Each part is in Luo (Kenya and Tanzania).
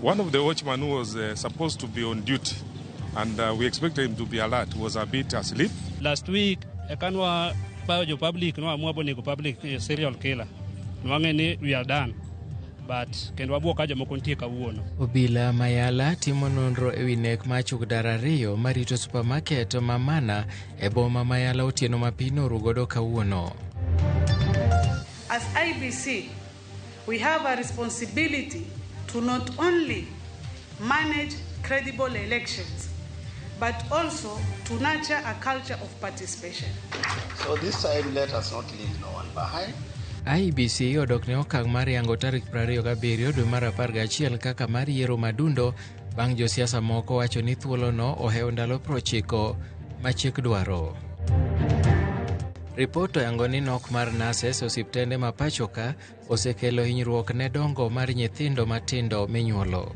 One of the watchmen who was supposed to be on duty and we expected him to be alert was a bit asleep. Last week, ekanwa jo public no amua bonego public serial killer. Nwang'e ni we are done. But kendo wabuok ka jomoko nitie kawuono. Obila Mayala timo nonro ewi nek mar chukdar ariyo marito supermarket ma Mana e boma Mayala otieno ma piny norugodo kawuono. As IEBC, we have a responsibility to not only manage credible elections, but also to nurture a culture of participation. So this time, let us not leave no one behind. IEBC odok ne okang' mar yango tarik 27 dwe mar 11 kaka mar yiero madundo bang' josiasa moko wacho ni thuolono ohewo ndalo 90 ma chik dwaro. Ripot oyango ni nok mar nurses osiptende ma pacho ka osekelo hinyruok ne dongo mar nyithindo matindo minyuolo.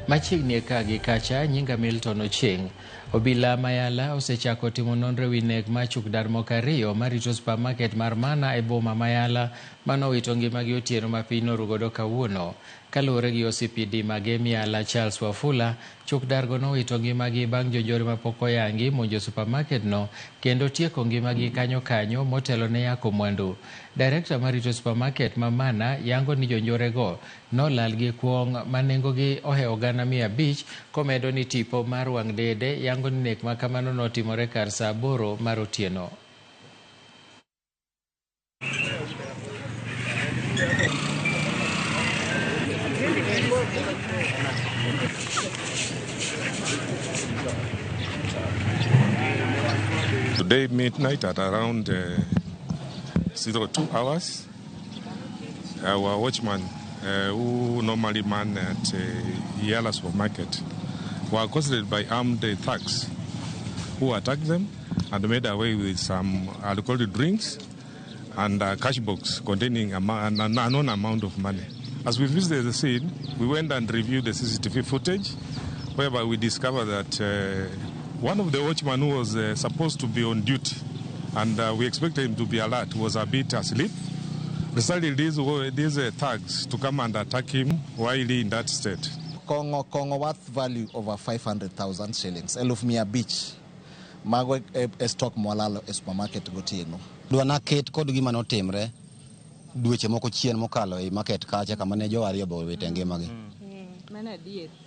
Machiegni ka gi kacha, nyinga Milton Ochieng. Obila Mayala osechako timo nonro ewi nek mar chukdar moko ariyo marito supermarket mar Mana e boma Mayala manowito ngimagi otieno ma piny norugodo kawuono. Kaluwore gi OCPD Magemi Yala Charles Wafula, chukdargo nowito ngimagi bang' jonjore mapok oyangi monjo supermarket no kendo tieko ngimagi kanyo kanyo motelo ne yako mwandu. Director marito supermarket ma Mana yango ni jonjorego nolal gi kuong' ma nengogi ohewo 500,000 komedo ni tipo mar wang' dede yango ni nek ma kamano notimore kar saa 8 mar otieno. Today midnight at around 02 hours, our watchman who normally man at Yala supermarket were accosted by armed thugs who attacked them and made away with some alcoholic drinks and a cash box containing an unknown amount of money. As we visited the scene, we went and reviewed the CCTV footage, whereby we discovered that one of the watchmen who was supposed to be on duty and we expected him to be alert was a bit asleep. Decided these thugs to come and attack him while in that state. Kongo worth value over 500,000 shillings. 500,000. Mago e stock mwalalo e supermarket gotieno. Dwana ket kod gima notimre dweche moko chien mokalo e market kacha kama ne jo ariyo bowete ngimagi.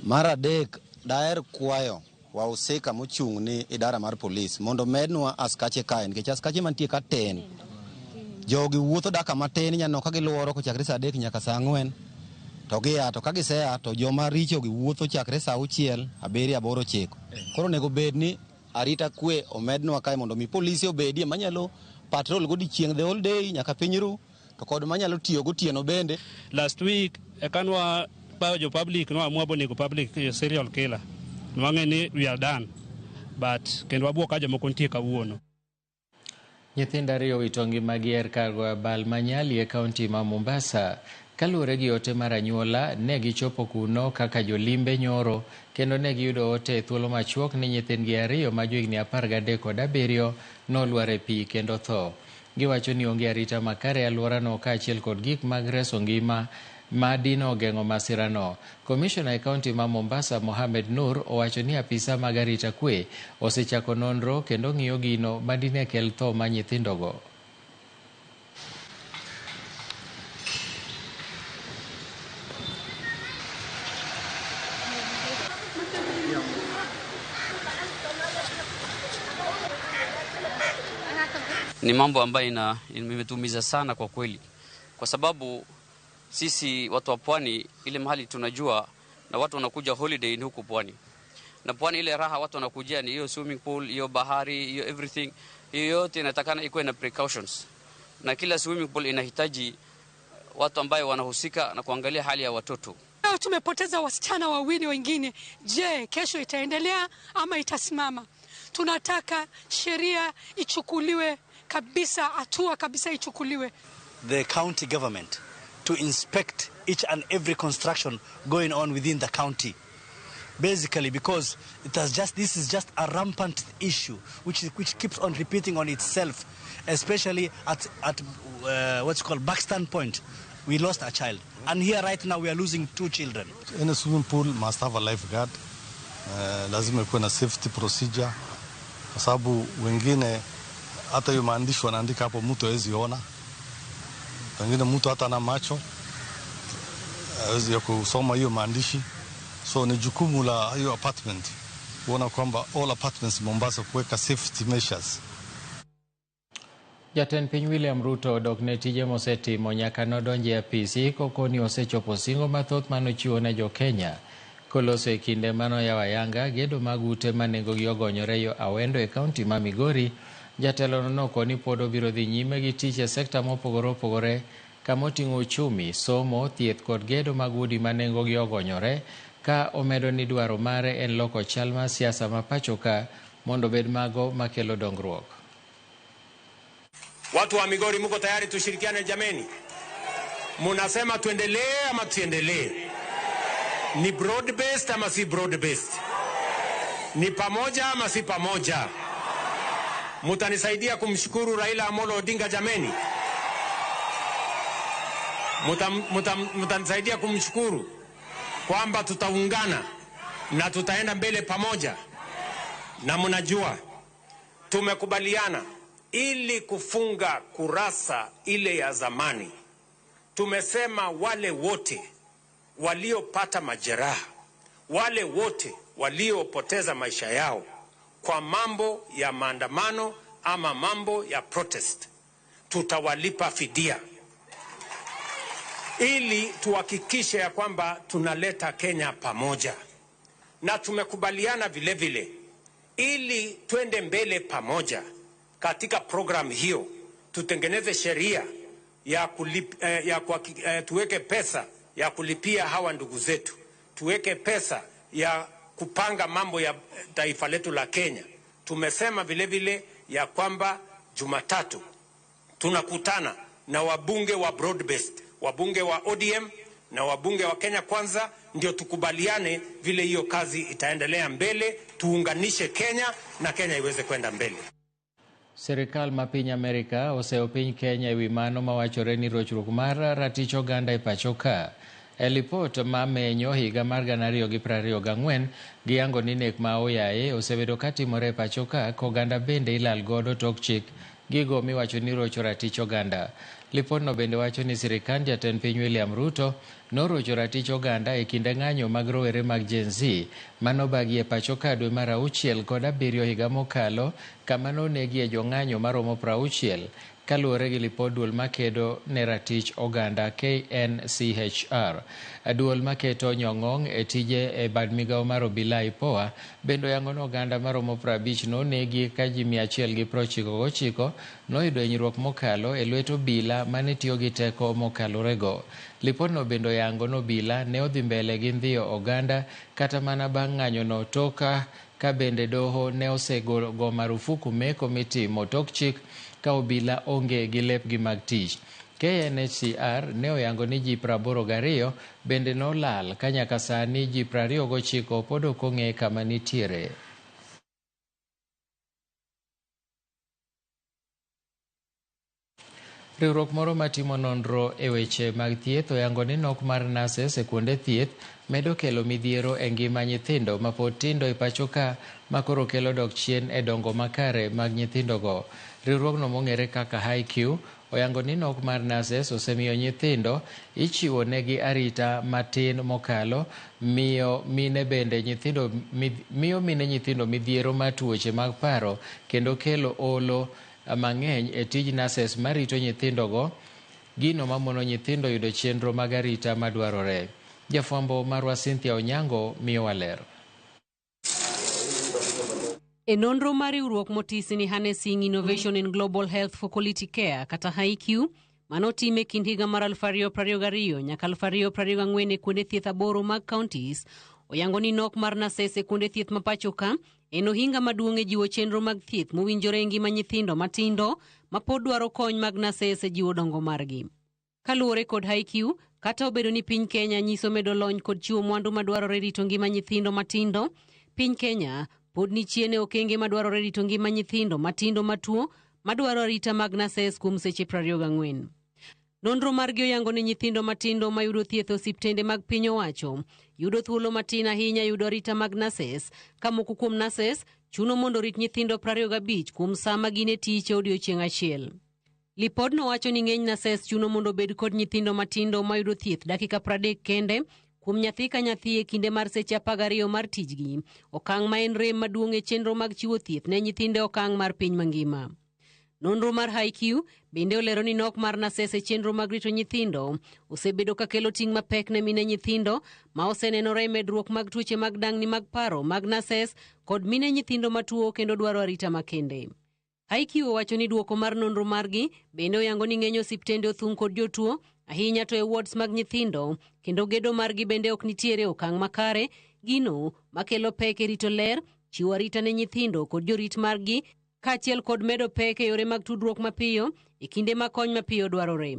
Mar adek daher kwayo wahusika mochung' ni idara mar polis mondo mednwa askache kae nikech askache mantie ka ten. Jogi wuotho daka matin nyaneno ka giluoro kochakre saa 3 nyaka saa 4 to gia to ka gisea to joma richo gi wuotho chakre saa 6, 7, 8, 9. Koro onego bed ni arita kwe omednwa kae mondo mi polisi obedie manyalo patrol godiechieng' the whole day nyaka piny ru to kod manyalo tiyo gotieno bende. Last week ekanwa jo public no amua bonego public serial killer. Nwang'e ni we are done. But kendo wabuok ka jomoko nitie kawuono. Nyithindo ariyo owito ngimagi e kar goyo abal ma Nyali e kaunti ma Mombasa. Kaluwore gi ote mar anyuola, ne gichopo kuno kaka jolimbe nyoro kendo ne giyudo ote e thuolo machuok ni nyithindgi ariyo ma johigni 13 kod 7 nolwar e pi kendo tho. Giwacho ni onge arita makare e alworano kaachiel kod gik mag reso ngima ma dino geng'o masirano. Komishona e kaunti ma Mombasa Mohamed Nur owacho ni apisa mag arita kwe osechako nonro kendo ng'iyo gino ma dine kel tho ma nyithindogo. Ni mambo ambayo imetumiza sana kwa kweli, kwa sababu sisi watu wa pwani ile mahali tunajua na watu wanakuja holiday ni huku pwani. Na pwani ile raha watu wanakujia ni hiyo swimming pool, hiyo bahari, hiyo everything. Hiyo yote inatakana ikuwe na precautions. Na kila swimming pool inahitaji watu ambao wanahusika na kuangalia hali ya watoto. Leo tumepoteza wasichana wawili wengine. Je, kesho itaendelea ama itasimama? Tunataka sheria ichukuliwe kabisa, hatua kabisa ichukuliwe. The county government to inspect each and every construction going on within the county. Basically because it has just this is just a rampant issue which keeps on repeating on itself, especially at what's called Buxton Point. We lost a child, and here right now we are losing two children. Any swimming pool must have a lifeguard. Lazima ikuwe na safety procedure, kwa sababu wengine hata hiyo maandishi wanaandika hapo mtu hawezi ona, pengine mtu hata ana macho hawezi ya kusoma hiyo maandishi. So ni jukumu la hiyo apartment kuona kwamba all apartments Mombasa kuweka safety measures. Jatend piny William Ruto odok ne tije mosetimo nyaka nodonje e apisi kokoni osechopo singo mathoth manochiwo ne jokenya. Koloso e kinde manoyawo ayanga gedo mag ute ma nengogi ogonyore yo Awendo e kaunti ma Migori, jatelono nokoni pod obiro dhi nyime gi tich e sekta mopogore opogore kama oting'o uchumi, somo, thieth kod gedo mag udi ma nengogi ogonyore ka omedo ni dwaro mare en loko chal mar siasa ma pacho ka mondo obed mago makelo dongruok. Watu wa Migori, muko tayari tushirikiane jameni? Munasema tuendelee ama tusiendelee? Ni broad based ama si broad based? Ni pamoja ama si pamoja? Mutanisaidia kumshukuru Raila Amolo Odinga jameni? Mutanisaidia kumshukuru kwamba tutaungana na tutaenda mbele pamoja, na mnajua tumekubaliana ili kufunga kurasa ile ya zamani. Tumesema wale wote waliopata majeraha, wale wote waliopoteza maisha yao kwa mambo ya maandamano ama mambo ya protest, tutawalipa fidia ili tuhakikishe ya kwamba tunaleta Kenya pamoja, na tumekubaliana vile vile ili twende mbele pamoja katika program hiyo, tutengeneze sheria ya, kulip, ya kwa, tuweke pesa ya kulipia hawa ndugu zetu, tuweke pesa ya kupanga mambo ya taifa letu la Kenya. Tumesema vile vile ya kwamba Jumatatu tunakutana na wabunge wa broad based, wabunge wa ODM na wabunge wa Kenya Kwanza, ndio tukubaliane vile hiyo kazi itaendelea mbele, tuunganishe Kenya na Kenya iweze kwenda mbele. Sirikal ma piny Amerika oseyo piny Kenya ewi mano mawachore ni rochruok mar ratich oganda e pacho ka. E lipot ma menyo higa mar 2024 giyango ni nek ma oyaye osebedo katimore e pacho ka koganda bende ilal godo tok chik gigo miwacho ni rocho ratich oganda. Lipotno bende wacho ni sirikand jatend piny William Ruto norocho ratich oganda e kinde ng'anyo mag rowere mag Gen Z manobagi e pacho ka dwe mar auchiel kod abiriyo higa mokalo kama nonegie jong'anyo maromo 60 kaluwore gi lipod duol makedo ne ratich oganda KNCHR. Duol maketo nyong'ong e tije e bad migawo mar obila IPOA bende oyango ni oganda maromo 50 nonegi ka ji 199 noyudo hinyruok mokalo e lwet obila mane tiyo gi teko mokalorego. Lipodno bende oyango ni obila ne odhi mbele gi ndhiyo oganda kata mana bang' ng'anyono tok ka bende doho ne osego marufuku meko mitimo tok chik ka obila onge gi lepgi mag tich. KNHCR ne oyango ni ji 82 bende nolal ka nyaka sani ji 29 pod ok ong'e kama nitiere. Riwruok moro matimo nonro e weche mag thieth oyango ni nok mar nurses e kuonde thieth medo kelo midhiero e ngima nyithindo mapod tindo e pacho ka makoro kelo dok chien e dongo makare mag nyithindogo. Riwruogno mong'ere kaka HiQ oyango ni nok mar nurses osemiyo nyithindo ichiwo negi arita matin mokalo, miyo mine bende nyithindo miyo mine nyithindo midhiero mar tuoche mag paro kendo kelo olo mang'eny e tij nurses marito nyithindogo, gino mamono nyithindo yudo chenro mag arita madwarore. Jafwambo marwa Cynthia Onyango miyowa ler. E nonro mar riwruok motisi ni Harnessing Innovation in Global Health for Quality Care kata HiQ manotim e kind higa mar 2022 nyaka 2024 e kuonde thieth aboro mag counties oyango ni nok mar nurses e kuonde thieth ma pacho ka en ohinga maduong' e jiwo chenro mag thieth mowinjore e ngima nyithindo matindo ma pod dwaro kony mag nurses e jiwo dongo margi. Kaluwore kod HiQ, kata obedo ni piny Kenya nyiso medo lony kod chiwo mwandu madwarore rito ngima nyithindo matindo, piny Kenya pod ni chien e okenge madwarore rito ngima nyithindo matindo matuo madwaro arita mag nurses kuom seche 24. Nonro margi oyango ni nyithindo matindo mayudo thieth e osiptende mag piny owacho yudo thuolo matin ahinya yudo arita mag nurses, ka moko kuom nurses chuno mondo orit nyithindo 25 kuom saa ma gin e tich e odiechieng' achiel. Lipodno wacho ni ng'eny nurses chuno mondo obed kod nyithindo matindo mayudo thieth dakika 30 kende kuom nyathi ka nyathi e kinde mar seche 12 mar tijgi, okang' ma en rem maduong' e chenro mag chiwo thieth ne nyithindo e okang' mar piny mangima. Nonro mar HiQ bende olero ni nok mar nurses e chenro mag rito nyithindo osebedo ka kelo ting' mapek ne mine nyithindo ma osenenore e medruok mag tuoche mag dang'ni mag paro mag nurses kod mine nyithindo matuo kendo dwaro arita makende. HiQ owacho ni duoko mar nonro margi bende oyango ni ng'eny osiptende othung' kod jotuo ahinya to e wards mag nyithindo kendo gedo margi bende ok nitiere okang' makare, gino makelo pek e rito ler, chiwo arita ne nyithindo kod jorit margi kaachiel kod medo pek e yore mag tudruok mapiyo e kinde ma kony mapiyo dwarore.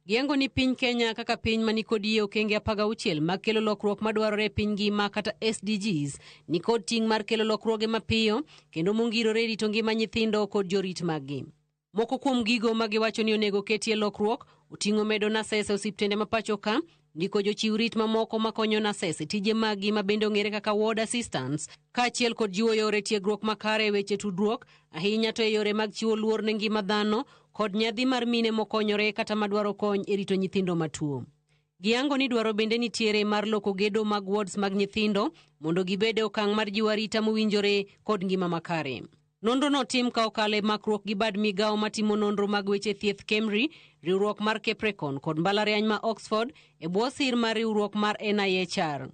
Giyango ni piny Kenya kaka piny manikod yie okenge 16 mag kelo lokruok madwarore e piny ngima kata SDGs nikod ting' mar kelo lokruoge mapiyo kendo mongirore e rito ngima nyithindo kod jorit maggi. Moko kuom gigo ma giwacho ni onego ketie lokruok oting'o medo nurses e osiptende ma pacho ka, ndiko jochiw rit mamoko makonyo nurses e tije maggi ma bende ong'ere kaka ward assistants, kaachiel kod jiwo yore tiegruok makare e weche tudruok, ahinya to e yore mag chiwo luor ne ngima dhano kod nyadhi mar mine mokonyore kata madwaro kony e rito nyithindo matuo. Giyango ni dwaro bende nitiere mar loko gedo mag wards mag nyithindo mondo gibed e okang' mar jiwo arita mowinjore kod ngima makare. Nonro no tim ka okalo e makruok gi bad migawo matimo nonro mag weche thieth KEMRI, riwruok mar Capricorn kod mbalariany ma Oxford e bwo sir mar riwruok mar NIHR.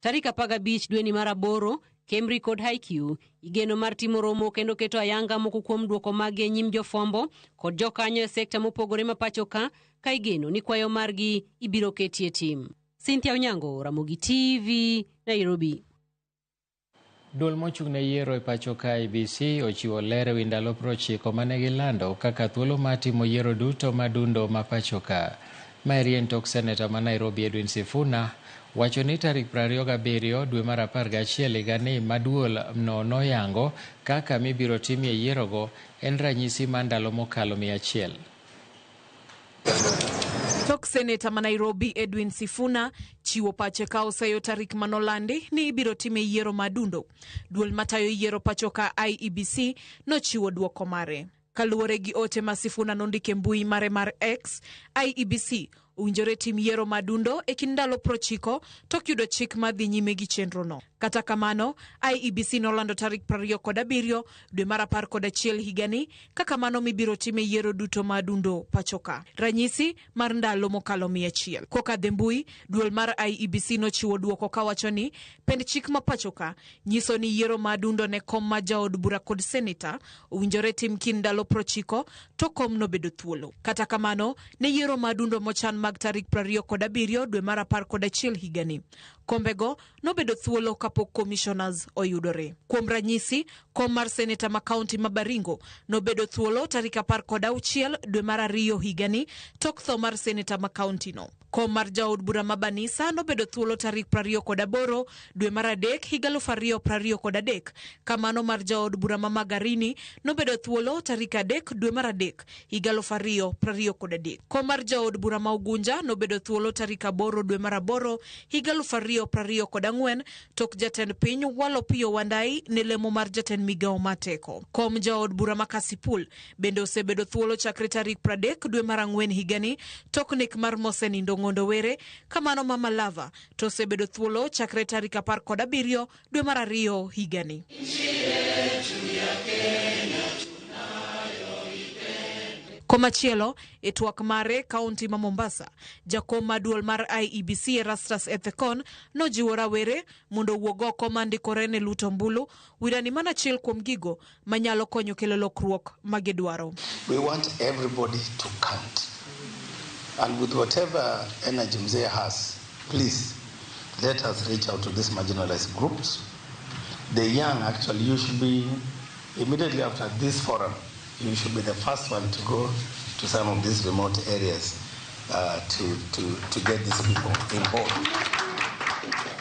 Tarik 15 dweni mar 8, KEMRI kod HiQ igeno mar timo romo kendo keto ayanga moko kuom duoko maggi e nyim jofwambo kod jokanyo e sekta mopogore ma pacho ka igeno ni kwayo margi ibiro ketie tim. Cynthia Onyango, Ramogi TV, Nairobi. Duol mochung' ne yiero e pacho ka IEBC ochiwo ler ewi ndalo 90 mane gilando kaka thuolo mar timo yiero duto madundo ma pacho ka. Maeri en tok seneta ma Nairobi Edwin Sifuna wacho ni tarik 27 dwe mar 11 higani ma duol no noyango kaka mibiro timie yierogo en ranyisi mar ndalo mokalo 100. Tok seneta ma Nairobi Edwin Sifuna chiwo pache ka oseyo tarik manolandi ni ibiro time yiero madundo. Duol matayo yiero pacho ka IEBC nochiwo duoko mare. Kaluwore gi ote ma Sifuna nondike mbui mare mar X, IEBC owinjore tim yiero madundo e kind ndalo 90 tok yudo chik madhi nyime gi chenrono. Kata kamano, IEBC nolando tarik 27 dwe mar 11 higani kaka mano mibiro time yiero duto madundo pacho ka. Ranyisi mar ndalo mokalo 100. Kokadhe mbui, duol mar IEBC nochiwo duoko kawacho ni pend chik ma pacho ka nyiso ni yiero madundo ne kom ma jaod bura kod seneta owinjore tim kind ndalo 90 to kom nobedo thuolo. Kata kamano, ne yiero madundo mochan mag tarik 27 dwe mar 11 higani, kombego nobedo thuolo kapok commissioners oyudore. Kuom ranyisi, kom mar seneta ma kaunti ma Baringo nobedo thuolo tarik 16 dwe mar 2 higani tok tho mar seneta ma kaunti no. Kom mar jaod bura ma Banisa nobedo thuolo tarik 28 dwe mar 3 higa 2023, kamano mar jaod bura ma Magarini nobedo thuolo tarik 3 dwe mar 3 higa 2023. Kom mar jaod bura ma Ugunja nobedo thuolo tarik 8 dwe mar 8 higa 2024 tok jatend piny Walo Piyo Wandai ne lemo mar jatend migawo ma teko. Kom jaod bura ma Kasipul bende osebedo thuolo chakre tarik 30 dwe mar 4 higani tok nek mar mosenindo Ng'ondo Were, kamano ma Malava to osebedo thuolo chakre tarik 17 dwe mar 2 higani. Komachielo, e twak mare kaunti ma Mombasa, jakom maduol mar IEBC Erastus Ethekon nojiwo rawere mondo owuog oko mandikore ne luto ombulu, wirani mana achiel kuom gigo manyalo konyo kelo lokruok magidwaro. We want everybody to count. And with whatever energy Mzee has, please let us reach out to these marginalized groups. The young, actually, you should be, immediately after this forum, you should be the first one to go to some of these remote areas to get these people involved.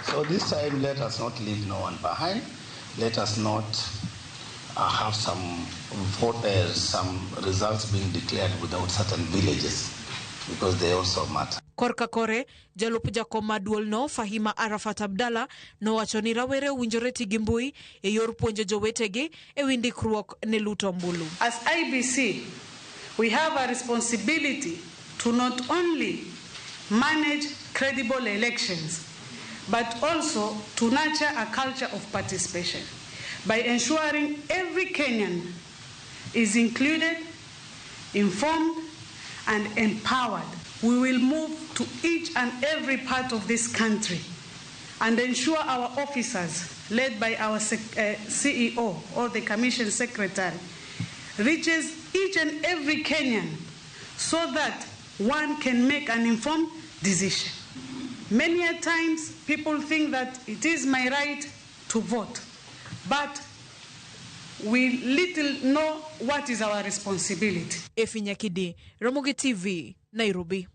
So this time, let us not leave no one behind. Let us not have some results being declared without certain villages, because they also matter. Korka kore, jalup jakom mar duolno Fahima Arafat Abdalla nowacho ni rawere owinjore ti gi mbui e yor puonjo jowetegi e wi ndikruok ne luto ombulu. As IEBC, we have a responsibility to not only manage credible elections, but also to nurture a culture of participation by ensuring every Kenyan is included, informed, and empowered. We will move to each and every part of this country and ensure our officers, led by our CEO or the Commission Secretary, reaches each and every Kenyan so that one can make an informed decision. Many a times people think that it is my right to vote, but we little know what is our responsibility. Efi Nyakidi, Ramogi TV, Nairobi.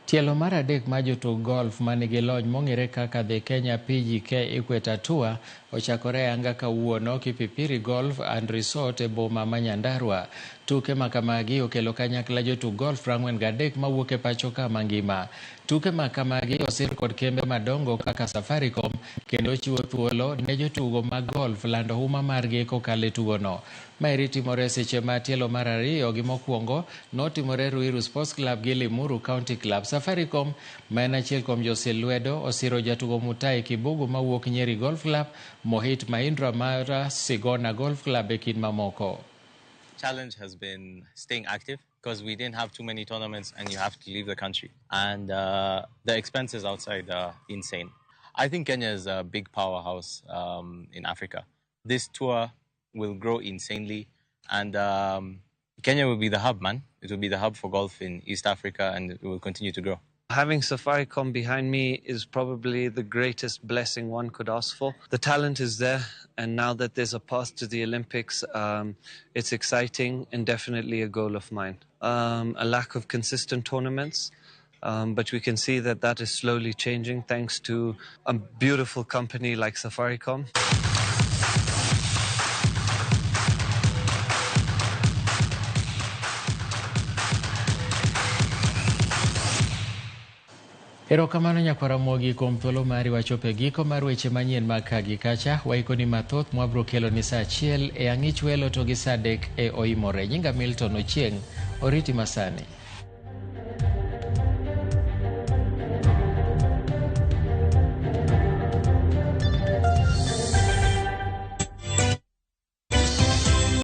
Tielo mar adek mar jotug golf manigi lony mong'ere kaka The Kenya PGK Equator Tour ochakore anga kawuono Kipipiri Golf and Resort e boma ma Nyandarua. Tuke makamagi okelo kanyakla jotug golf 43 mawuok e pacho ka mangima. Tuke makamagi osir kod kembe madongo kaka Safaricom kendo chiwo thuolo ne jotugo mag golf lando huma margi kokalo e tugono. Maeri timore seche ma tielo mar ariyo gi mokwongo notimore Ruiru Sports Club gi Limuru County Club. Safaricom ma en achiel kuom josil lwedo osiro jatugo Mutai Kibugu mawuok Nyeri Golf Club, Mohit Mahindra mar Sigona Golf Club e kind mamoko. Challenge has been staying active because we didn't have too many tournaments and you have to leave the country. And the expenses outside are insane. I think Kenya is a big powerhouse in Africa. This tour will grow insanely and Kenya will be the hub, man. It will be the hub for golf in East Africa and it will continue to grow. Having Safaricom behind me is probably the greatest blessing one could ask for. The talent is there, and now that there's a path to the Olympics, it's exciting and definitely a goal of mine. A lack of consistent tournaments, but we can see that that is slowly changing thanks to a beautiful company like Safaricom. Erokamano nyakwara Ramogi kuom thuolo mari wachopo e giko mar weche manyien mag ka gi kacha. Waikoni mathoth mwabro kelo ni saa 1 e ang'ich welo to gi saa 3 e oimore. Nyinga Milton Ochieng', oriti masani.